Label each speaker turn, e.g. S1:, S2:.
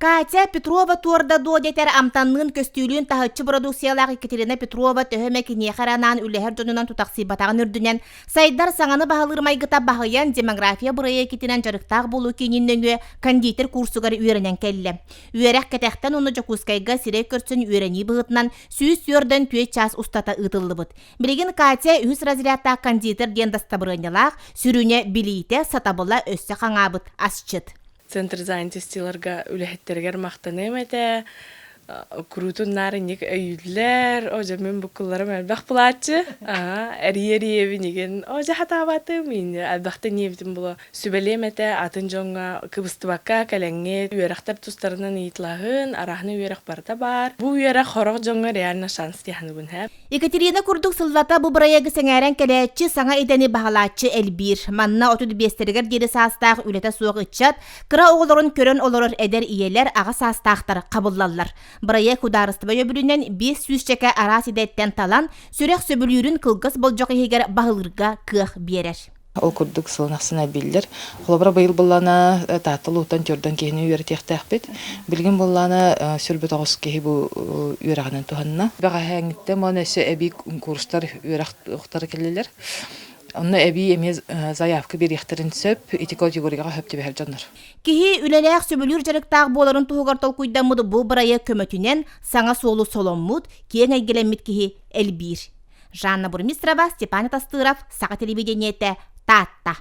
S1: Катя Петрова туорда дуо дэтэр амтанныын көстүүлүүн таһыччы бородууксуйалаах Екатерина Петрова төһө эмэ киниэхэ эрэ анаан үлэһэр дьонунан тутахсыйбатаҕын үрдүнэн, сайдар саҥаны баһылыыр майгыта баһыйан демография бырайыакитинэн дьарыктаах буолуу киинин нөҥүө кондитер курсугар үөрэнэн кэллэ. Үөрэх кэтэхтэн уонна Дьокуускайга сирэй көрсөн үөрэнии быһыытынан 144 чаас устата ыытыллыбыт. Билигин Катя үһүс разрядтаах кондитер диэн дастабырыанньалаах, сүрүнэ билиитэ, сатабыла өссө хаҥаабыт асчыт.
S2: Центр занятостиларга үлэһиттэригэр махтаныам этэ. Куруутун наар инник өйүүллэр. О, дьэ, мин буккулларым элбэх булааччы. Аа, эрийэ-эрийэбин игин. О, дьэ, хатаабатым. Элбэхтэ ниэбитим була. Сүбэлиэм этэ, атын дьоҥҥо кыбыстыбакка кэлэҥҥит үөрэхтэр тустарынан ыйыталаһын, арааһына үөрэх барыта баар. Бу үөрэх хорох дьоҥҥо реально шанс диэханыбын һэ.
S1: Екатерина курдук сыллата бу бырайыагы сэҥээрэн кэлээччи, саҥа идэни баһылааччы элбиир. Манна 35-тэригэр диэри саастаах үлэтэ суох ыччат, кыра оҕолорун көрөн олорор эдэр ийэлэр, аҕа саастаахтар хабыллаллар. Бырайыак судаарыстыба өйөбүлүнэн 500 чэкэ араас идэттэн талан, сүрэх сөбүлүүрүн кылгас болдьох иһигэр баһылыырга кыах биэрэр.
S3: Ол курдук сылын ахсын эбиллэр. Холобура, быйыл буоллаҕына Таатта улууһуттан төрдөн киһини үөрэтиэхтээхпит. Билигин буоллаҕына сүрбэ тоҕус киһи бу үөрэҕинэн туһанна. Бэҕэһээҥҥиттэн уонна өссө эбии курстар үөрэх охторо кэллилэр. Онно эбии эмиэ заявка биэриэхтэрин сөп. Ити категорияҕа сөп түбэһэр дьоннор.
S1: Киһи үлэлээх, сөбүлүүр дьарыктаах буоларын туһугар толкуйдаммыт бу бырайыак көмөтүнэн саҥа суолу соломмут, киэҥ эйгэлэммит киһи элбиир. Жанна Бурмистрова, Степан Атастыров, Саха телевидениетэ, Таатта.